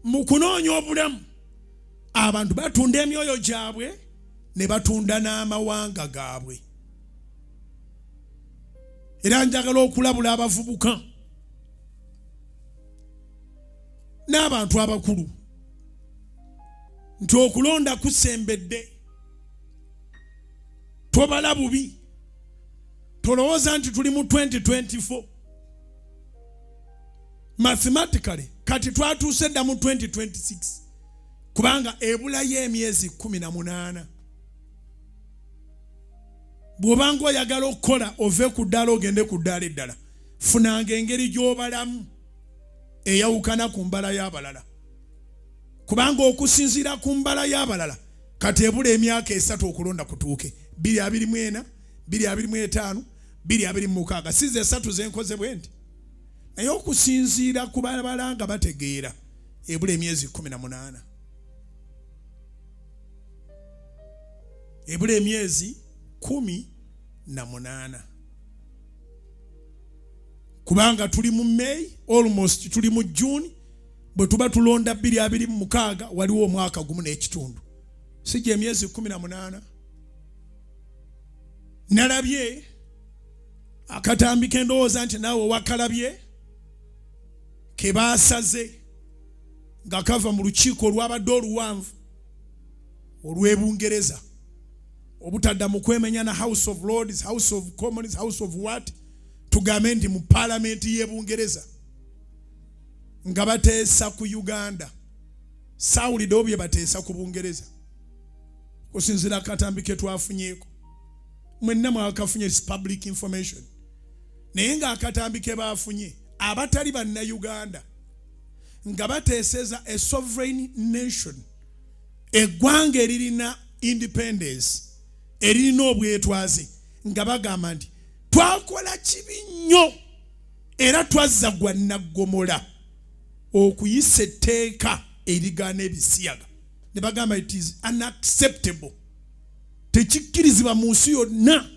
Mu kunoonya obulamu, abantu batunda emyoyo gyabwe ne batunda n'amawanga gaabwe. Era njagala okulabula abavubuka n'abantu abakulu nti okulonda kusembedde. Tobala bubi, tolowooza nti tuli mu 2024. Mathematically kati twatuuse dda mu 2026, kubanga ebulayo emyezi 18. Bw'obanga oyagala okukola ove ku ddaala ogende ku ddaala eddala, funanga engeri gy'obalamu eyawukana ku mbala y'abalala, kubanga okusinziira ku mbala y'abalala kati ebula emyaka 3 okulonda kutuuke, 2024, 2025, 2026. Siza 3 zenkoze bwe nti, naye okusinziira ku balabala nga bategeera ebula emyezi 18, ebula emyezi 18, kubanga tuli mu May, almost tuli mu June. Bwe tuba tulonda 2026, waliwo omwaka gumu n'ekitundu, si gye emyezi 18. Nalabye akatambi k'endowooza nti naawe wakalabye, ke baasaze nga kava mu lukiiko olwabadde oluwanvu olw'e Bungereza, obutadda mu kwemenya na House of Lords, House of Commons, House of what, tugambe nti mu paalamenti y'e Bungereza, nga bateesa ku Uganda. Saawuliddewo bye bateesa ku Bungereza kusinziira akatambi ke twafunyeeko. Mwenna mwakafunye, public information. Naye ng'akatambi ke baafunye abatali bannayuganda nga bateeseza a sovereign nation, eggwanga eririna independence, eririna obwetwaze, nga bagamba nti twakola kibi nnyo era twazza gwa naggomola okuyisa etteeka erigaana ebisiyaga. Ne bagamba it is unacceptable, tekikkirizibwa mu nsi yonna.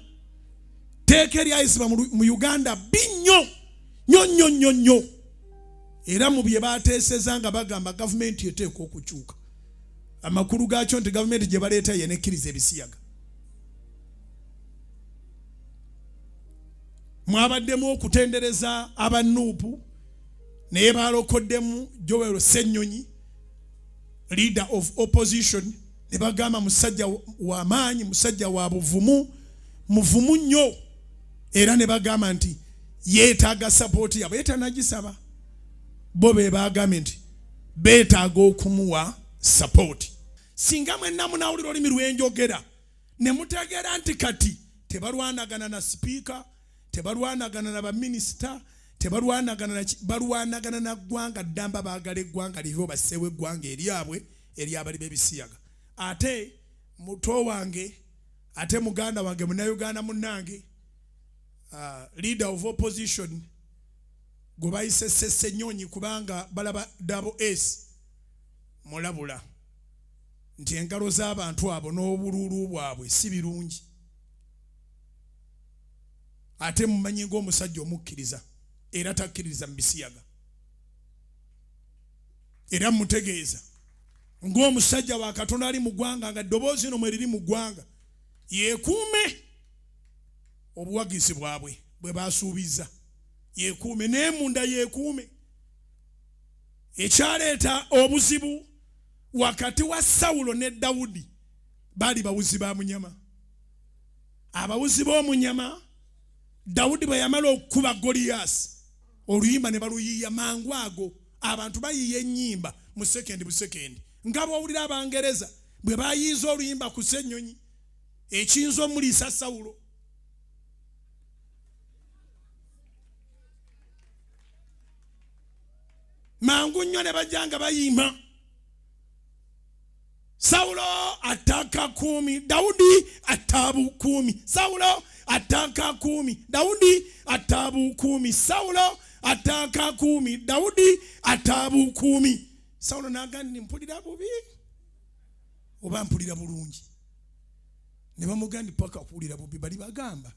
Tteeka eryayisibwa mu Uganda bbi nnyo nnyo nnyo nnyo nnyo. Era mu bye bateeseza nga bagamba gavumenti eteekwa okukyuka, amakulu gaakyo nti gavumenti gye baleeta yenekkiriza ebisiyaga. Mwabaddemu okutendereza aba NUP, naye balokoddemu Joel Ssenyonyi, leader of opposition, ne bagamba musajja wa maanyi, musajja wa buvumu, muvumu nnyo. Era ne bagamba nti yeetaaga support yabwe, yetanagisaba bo be bagambye nti beetaaga okumuwa support. Singa mwenna munawulira olulimi lw'enjogera ne mutegeera nti kati tebalwanagana na sipiika, tebalwanagana na baminisita, tebalwanagana na balwanagana na ggwanga ddamba. Baagala eggwanga live, basseewo eggwanga eryabwe eryabali b'ebisiyaga. Ate muto wange, ate muganda wange, munnayuganda munnange, leader of opposition gwe bayise Ssenyonyi, kubanga balaba double S, mulabula nti engalo z'abantu abo n'obululu bwabwe si birungi. Ate mumanyi ng'omusajja omukkiriza era takkiririza mu bisiyaga, era mutegeeza ng'omusajja wa Katonda ali mu ggwanga, nga ddoboozi ino mwe riri mu ggwanga, yeekuume obuwagizi bwabwe bwe basuubiza, yeekuume naye munda yeekuume. Ekyaleeta obuzibu wakati wa Sawulo ne Dawudi, baali bawuzi ba munyama, abawuzi b'omunyama. Dawudi bwe yamala okukuba Goliyasi, oluyimba ne baluyiiya mangu ago. Abantu bayiiya ennyimba mu sekendi busekendi, nga bw'owulira Abangereza bwe bayiiza oluyimba ku Ssennyonyi ekiyinza omuliisa Sawulo. Mangu nnyo ne bajja nga bayimba, "Sawulo attaka 10, Dawudi atta 10,000. Sawulo attaka 10, Dawudi atta 10,000. Sawulo attaka 10, Dawudi atta 10,000." Sawulo n'agamba, "Mpulira bubi oba mpulira bulungi?" Ne bamugamba nti, "Paka kuwulira bubi, bali bagamba."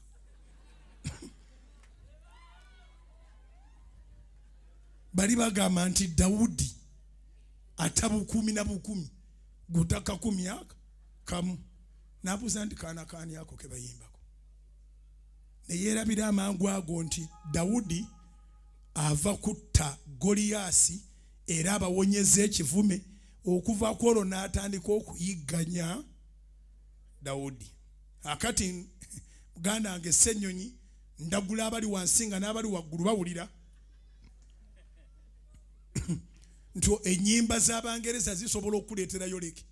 Bali bagamba nti Dawudi atta Batta bukumi na bukumi, gutaka kumi aka kamu. N'abuuza nti kaana kaani ako ke bayimbako? Ne yeerabira amangu ago nti Dawudi ava kutta Goliyaasi era abawonyeza ekivume. Okuva ku olwo n'atandika okuyigganya Dawudi. Akati muganda wange Ssennyonyi, ndagula abali wansi nga n'abali waggulu bawulira nti ennyimba z'Abangereza zisobola okukuleeterayo leke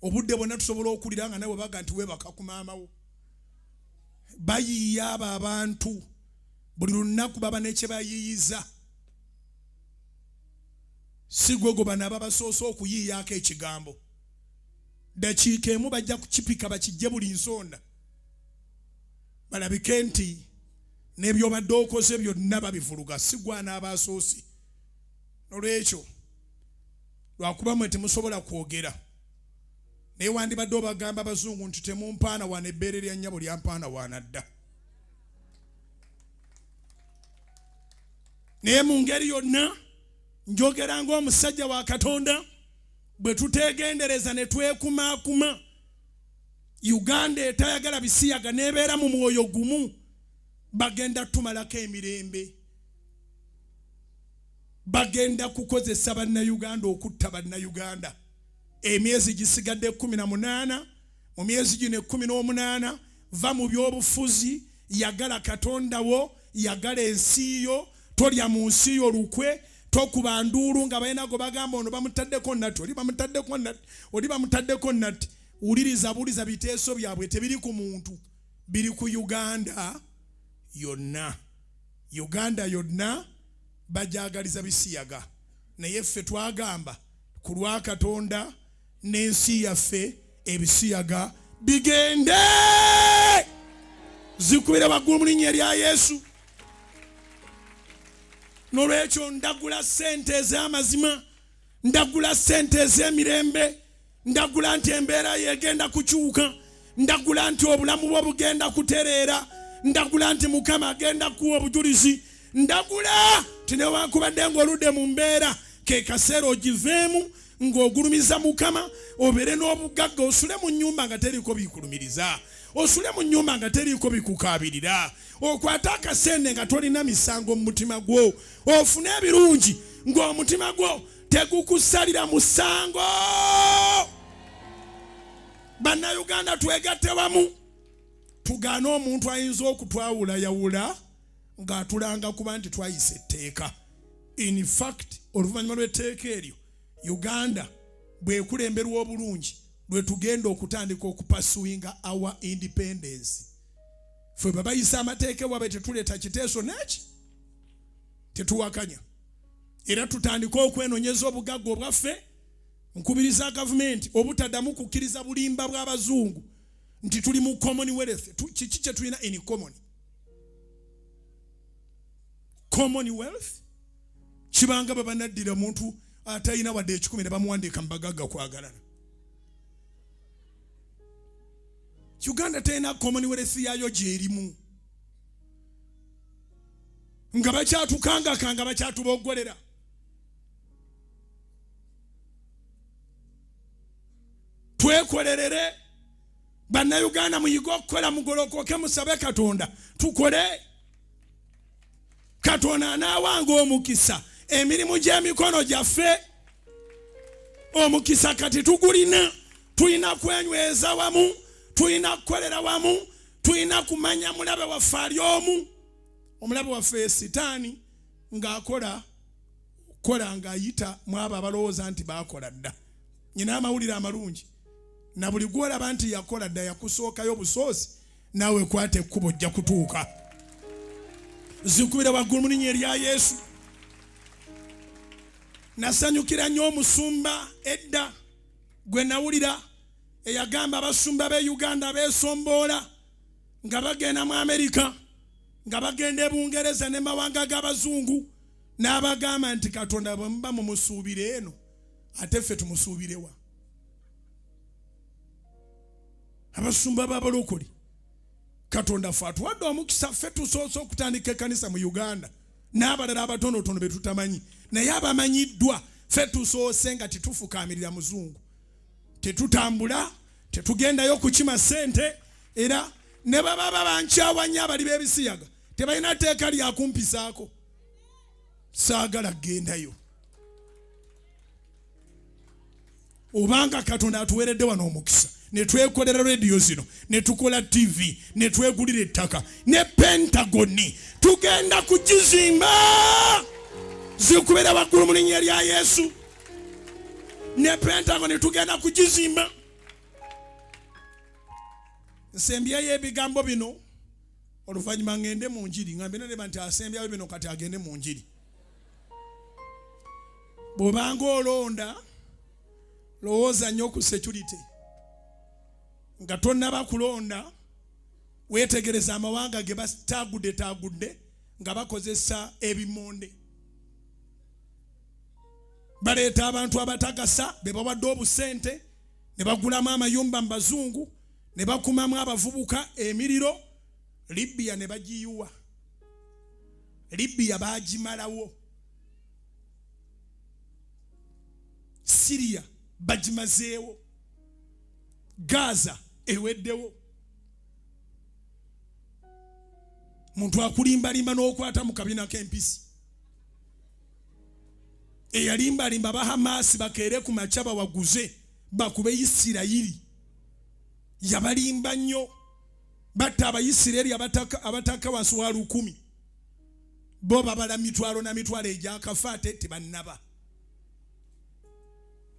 obudde bwonna tusobola okuwulira nga nawe baga nti weebaka ku maama wo. Bayiiya abo abantu buli lunaku baba nekye bayiiyiza. Si gwe gwe bano ababasoose okuyiiyaako ekigambo. Dakiika emu bajja kukipika bakijje buli nsonda balabike nti n'ebyobadde okoze byonna babivuluga. Si gwe anaaba asoose. Nolwekyo lwakuba mwe temusobola kwogera, naye wandibadde obagamba abazungu nti temumpaana wana, ebbeere lya nnyabo lyampaana wana dda. Naye mu ngeri yonna njogera ng'omusajja wa Katonda, bwe tuteegendereza ne twekumaakuma, Uganda etayagala bisiyaga n'ebeera mu mwoyo gumu, bagenda tumalako emirembe. Bagenda kukozesa Bannayuganda okutta Bannayuganda. Emyezi gisigadde 18. Mu myezi gino 18, va mu byobufuzi, yagala Katonda wo, yagala ensi yo, tolya mu nsi yo lukwe, tokuba nduulu nga balina gwe bagamba ono bamutaddeko natti, oli bamutaddeko natti, oli bamutaddeko natti. Wuliriza buliza biteeso byabwe, tebiri ku muntu, biri ku Uganda yonna. Uganda yonna bajagaliza bisiyaga, naye ffe twagamba ku lwa Katonda n'ensi yaffe ebisiyaga bigende. Zikubira waggulu mu linnya erya Yesu. N'olwekyo ndagula ssente ez'amazima, ndagula ssente ez'emirembe, ndagula nti embeera yegenda kukyuka, ndagula nti obulamu bwo bugenda kutereera, ndagula nti Mukama agenda kuwa obujulizi, ndagula nti newankubadde ng'oludde mu mbeera, ke kaseera ogiveemu ng'ogulumiza Mukama, obeere n'obugagga, osule mu nnyumba nga teriiko bikulumiriza, osule mu nnyumba nga teriiko bikukaabirira, okwate akasente nga tolina misango mu mutima gwo, ofune ebirungi ng'omutima gwo tegukusalira musango. Bannayuganda twegatte wamu tugaane omuntu ayinza okutwawulayawula ng'atulanga kuba nti twayisa etteeka. In fact, oluvannyuma lw'etteeka eryo, Uganda bw'ekulemberwa obulungi lwe tugenda okutandika okupasuinga our independence. Ffe bwe bayisa amateeka ewaabwe tetuleeta kiteeso n'eki tetuwakanya, era tutandike okwenonyeza obugagga obwaffe. Nkubiriza gavumenti obutaddamu kukkiriza bulimba bw'abazungu nti tuli mu commonwealth. Kiki kye tulina in common? Commonwealth kibanga bwe banaddira omuntu atalina wadde ekikumi ne bamuwandiika mu bagagga kwagalana. Uganda terina commonwealth yaayo gyerimu, nga bakyatukangakanga, bakyatuboggolera. Twekolerere Bannayuganda, muyige okukola, mugolokoke, musabe Katonda, tukole. Katonda anaawanga omukisa emirimu gy'emikono gyaffe. Omukisa kati tugulina, tulina kwenyweza wamu, tulina kukolera wamu, tulina kumanya mulabe waffe ali omu. Omulabe waffe Sitaani ng'akola kola ng'ayita mu abo abalowooza nti baakola dda. Nyina amawulire amalungi, na buli gw'olaba nti yakola dda yakusookayo busoosi, naawe kwata ekkubo ojja kutuuka. Zikubira waggulu mu linnya erya Yesu. Nasanyukira nnyo omusumba edda gwe nawulira eyagamba abasumba b'e Uganda beesomboola nga bagenda mu Amerika, nga bagenda e Bungereza ne mawanga g'abazungu, n'abagamba nti Katonda bwe muba mumusuubira eno, ate ffe tumusuubirewa? Abasumba b'abalokole, Katonda ffe atuwadde omukisa, ffe tusoose okutandika ekkanisa mu Uganda n'abalala abatonotono be tutamanyi, naye abamanyiddwa. Ffe tusoose nga tetufukaamirira muzungu, tetutambula, tetugendayo kukima ssente, era ne baba babankyawa nnyo abali b'ebisiyaga, tebalina tteeka lyakumpisaako. Saagala kugendayo. Obanga Katonda atuweeredde wano omukisa ne twekolera rediyo zino, ne tukola tv, ne twegulira ettaka ne Pentagoni tugenda kugizimba, zikubera waggulu mu linnya lya Yesu. Ne Pentagoni tugenda kugizimba. Nsembyeyo ebigambo bino, oluvannyuma ngende mu njiri. Ngambe naleba nti asembyayo bino, kati agende mu njiri. Bw'obanga olonda, lowooza nnyo ku security. Nga tonnaba kulonda, weetegereza amawanga ge batagudde tagudde nga bakozesa ebimonde. Baleeta abantu abatagasa be bawadde obusente ne bagulamu amayumba mu bazungu, ne bakumamu abavubuka emiriro. Libya ne bagiyuwa, Libya bagimalawo, Siriya bagimazeewo, Gaza eweddewo. Muntu akulimbalimba n'okwata mu kabina k'empisi. Eyalimbalimba ba Hamasi bakeere ku makya bawaguze bakube Isirayiri, yabalimba nnyo. Batta Abayisirayiri abataka wansi wa 1000, bo babala mitwalo na mitwalo egyakafa ate tebannaba.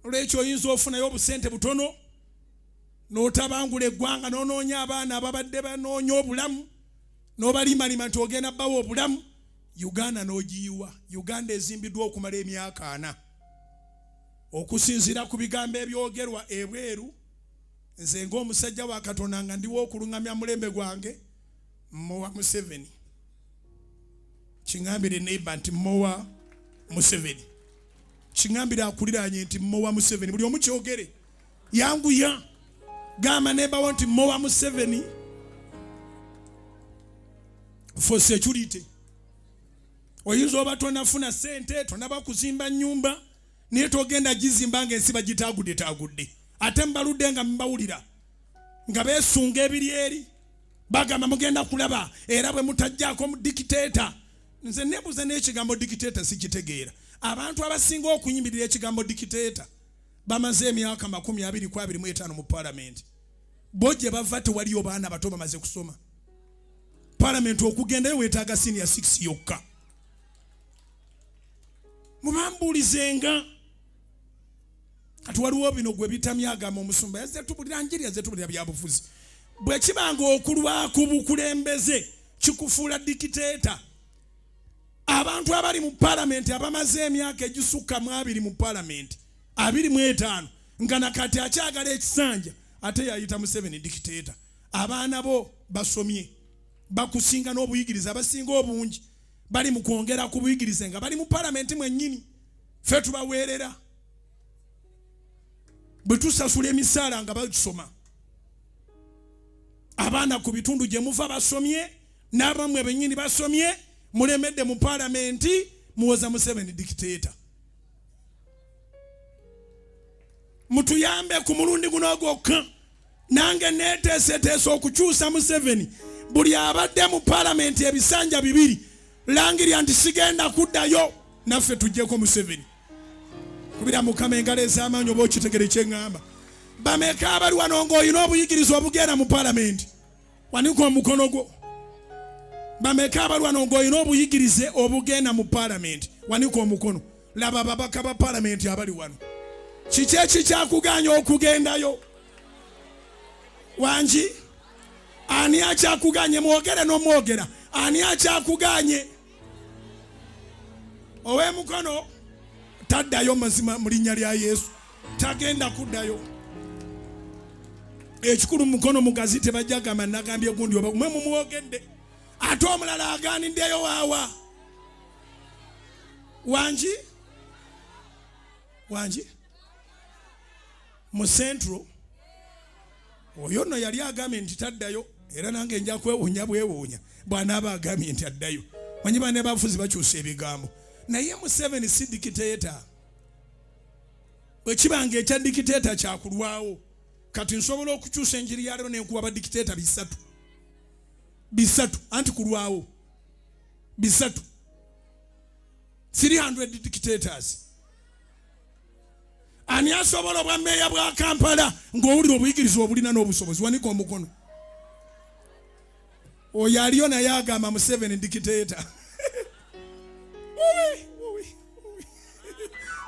Olwekyo oyinza ofunayo obusente butono n'otabangula eggwanga, n'onoonya abaana ababadde banoonya obulamu, n'obalimalima nti ogenda bawa obulamu. Uganda n'ogiyiwa. Uganda ezimbiddwa okumala emyaka 40 okusinziira ku bigambo ebyogerwa ebweru. Nze ng'omusajja wa Katonda nga ndiwo okuluŋŋamya mulembe gwange, mmowa Museveni. Kiŋambire neighbor nti mmowa Museveni. Kiŋambire akuliraanye nti mmowa Museveni. Buli omu kyogere, yanguya, gamba neighbor wo nti mmowa Museveni for security. Oyinza oba tonafuna ssente, tonaba kuzimba nnyumba, naye togenda gizimba ng'ensi bagitaagudde taagudde. Ate mbaludde nga mbawulira nga beesunga ebiri eri, bagamba mugenda kulaba era bwe mutajjaako mu dictator. Nze nebuuza, n'ekigambo dictator sikitegeera. Abantu abasinga okuyimbirira ekigambo dictator bamaze emyaka 25 mu palamenti. Bo gye bava tewaliyo baana bato bamaze kusoma. Palamenti okugendayo weetaaga senior 6 yokka. Mubambuulizenga kati waliwo bino gwe bitamya, agamba omusumba yazze tubulira njiri, yazze tubulira byabufuzi. Bwe kiba nga okulwa ku bukulembeze kikufuula dictator, abantu abali mu palamenti abamaze emyaka egisukka mu 20 mu palamenti, 25, nga nakati akyagala ekisanja, ate yayita Museveni dictator. Abaana bo basomye, bakusinga n'obuyigiriza. Abasinga obungi bali mu kwongera ku buyigirize nga bali mu palamenti mwennyini. Ffe tubaweerera bwe tusasula emisaala nga bakisoma. Abaana ku bitundu gye muva basomye, n'abammwe bennyini basomye, mulemedde mu palamenti, muwoza Museveni dictator. Mutuyambe ku mulundi guno gwokka. Nange neeteeseteese okukyusa Museveni. Buli abadde mu palamenti ebisanja 2, langirya nti sigenda kuddayo, naffe tuggyeko Museveni. Kubira Mukama engalo ez'amaanyi oba okitegere kyeŋŋamba. Bameka abali wano ng'olina obuyigiriza obugenda mu palamenti? Wanika omukono gwo. Bameka abali wano ng'olina obuyigirize obugenda mu palamenti? Wanika omukono. Laba ababaka ba palamenti abali wano. Kiki ekikyakuganya okugendayo? Wangi, ani akyakuganye? Mwogere n'omwogera, ani akyakuganye? Ow'emukono taddayo. Mazima mu linnya lya Yesu tagenda kuddayo. Ekikulu mukono mugazi, tebajja gamba nagambye gundi oba mwe mumwogedde. Ate omulala aganiddeyo waawa? Wangi, wangi mu Central. Oyo nno yali agambye nti taddayo, era nange nja kwewuunya bwewuunya bw'anaaba agambye nti addayo. Manyi banne bafuzi bakyusa ebigambo, naye Museveni si dictator. Bwe kiba nga ekya dikiteeta kyakulwawo, kati nsobola okukyusa enjiri ya leero nenkuwa badikiteeta bisatu bisatu, anti kulwawo bisatu, 300 dictators. Ani asobola obwa meeya bwa Kampala ng'owulira obuyigiriza obulina n'obusobozi? Wanika omukono. Oyo aliyo naye agamba Museveni dictator.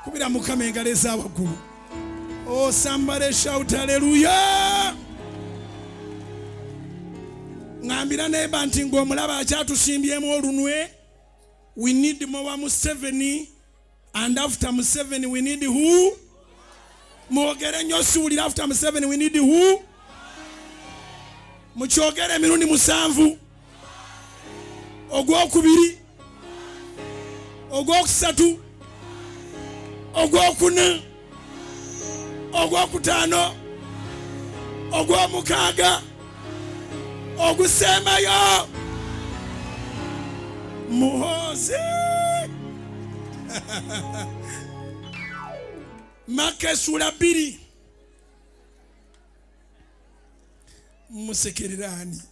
Kubira Mukama engalo eza waggulu. Oh, somebody shout hallelujah. Ngambira neighbor nti ng'omulaba akyatusimbyemu olunwe. We need more Museveni, and after Museveni we need who? Mwogere nnyo siwulira. After Museveni we need who? Mukyogere emirundi 7. Ogwokubiri, ogwokusatu, ogwokuna, ogwokutaano, ogwomukaaga, ogusembayo Muhoozi. Maka essuula 2. Musekereraani?